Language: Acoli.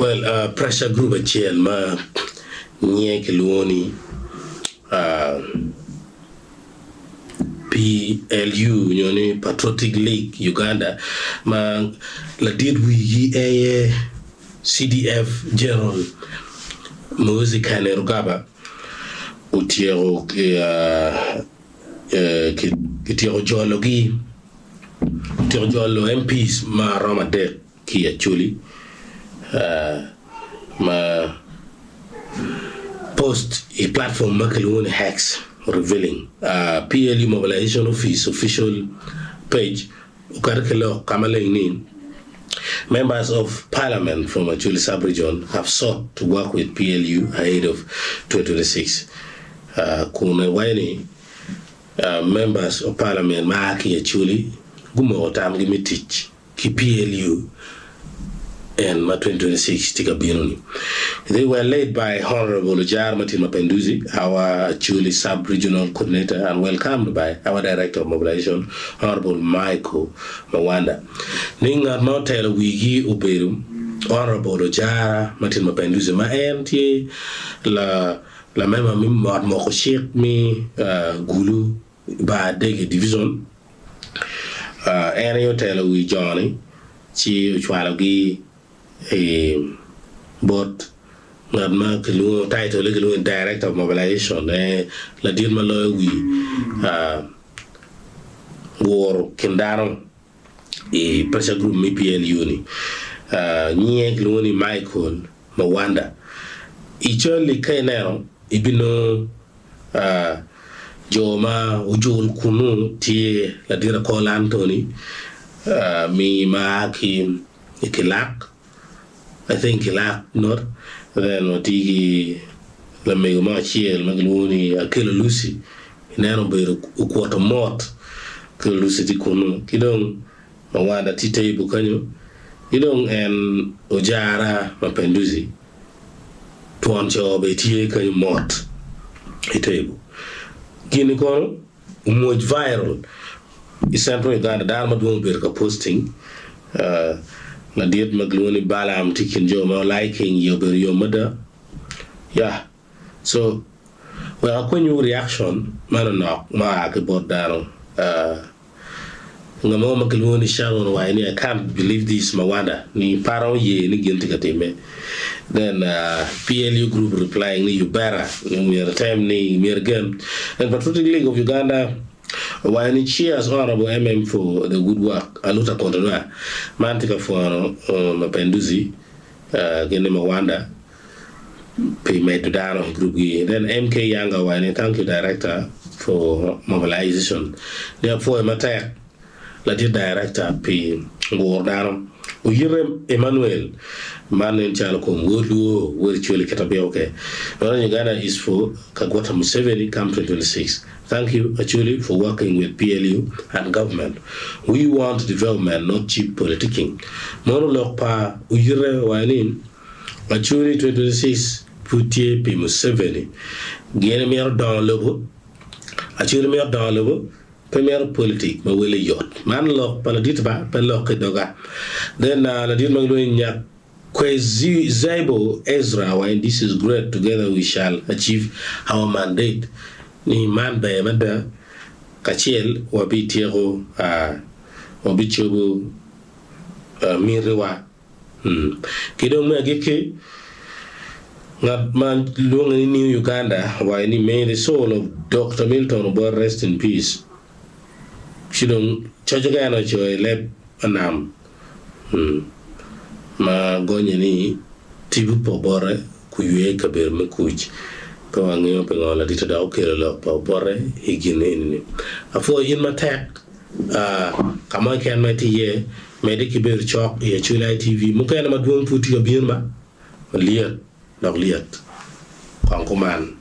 Well, uh, pressure group acel ma nyinge kilwongo ni uh, PLU nyo ni Patriotic League Uganda ma ladit wigi aye CDF General Muhoozi Kainerugaba otyeko kityeko jologi otyeko jolo MPs ma romo adek ki Acholi ma post i platform ma kilwongo ni X revealing PLU Mobilization Office official page okato ki lok ka maleng ni Members of Parliament from Acholi Sub-Region have sought to work with PLU ahead of 2026 kun ewaco ni Members of Parliament ma a ki i Acholi gumoko tamgi me tic ki PLU en ma 2026 tye ka bino ni. They were led by Honourable Ojara Martin Mapenduzi, our Acholi Sub Regional Coordinator and welcomed by our Director of Mobilization Honourable Michael Mawanda. Ni ngat ma otelo wigi obedo Honourable Ojara Martin Mapenduzi ma en tye la lamemba me ot moko cik me Gulu Bar Dege Division. En aye otelo wi jo-ni ci ocwalogi i bot ngat ma kilwongo title-le kilwongo ni Director of Mobilization, en ladit ma loyo wi woro kin dano i pressure group me PLU-ni. Nyinge kilwongo ni Michael Mawanda. I cal-li ka ineno ibinongo Jo ma ojul kunnu tye ladit Akol Anthony mi ma a ki i Kilak, I think Kilak North, then watye ki lamego mo acel ma kilwongo ni Akello Lucy, ineno obedo okwoto mot, Akello Lucy tye kunnu ki dong Mawanda tye table kenyo ki dong en Ojara Mapenduzi. Twon co bene tye kenyo mot i table. Gini kono omwoc viral i central Uganda dano madwong obedo ka posting ladit ma kilwongo ni Balaam tye i kin jo ma liking iye obedo yom mada ya so wek akwenywu reaction manonok ma oa ki bot dano. Nga mo ma kilwongo ni Sharon owaco ni I can't believe this Mawanda ni paro oye ni gin tye ka time then PLU group replying ni you better ni myero item ni myero igen then Patriotic League of Uganda owaco ni cheers honourable MM for the good work aluta continua man tye ka pwono Mapenduzi gin ni Mawanda pi medo dano i gurup gi. Then MK Yanga owaco ni thank you director for mobilization ni apwoyo matek ladit director pi nguro dano. Oyite Emmanuel man nen calo kom wod luo wod Acholi kit abiko ke. Northern Uganda is for Kaguta Museveni come 2026. Thank you Acholi for working with PLU and government. We want development not cheap politicking. Mono lok pa Oyite owaco ni Acholi 2026 pud tye pi Museveni. Gin mito dongo lobo. Acholi mito dongo lobo, pe mito politik ma wele yot. Man lok pa ladit ba, pe lok ki doga. Then ladit ma gilwongo ni Nyakwezaibo Ezra owaco ni this is great together we shall achieve our mandate ni man ber mada kacel wabityeko wabicobo mitiwa. Ki dong me agikki, ngat ma lwonge ni New Uganda owaco ni May the soul of Dokta Milton Obote rest in peace. Ci dong coc kene ocoyo i leb anam ma gonye ni tipo pa Obote kuywe i kabedo me kuc. Pe wangeyo pingo ladit dok okelo lok pa Obote i gin eni-ni. Apwoyo in matek. Ka mo keken ma itye iye, medde ki bedo cok i Acholi ITV. Mukene madwong pud tye ka bino ma lyet dok lyet. Kong kuman.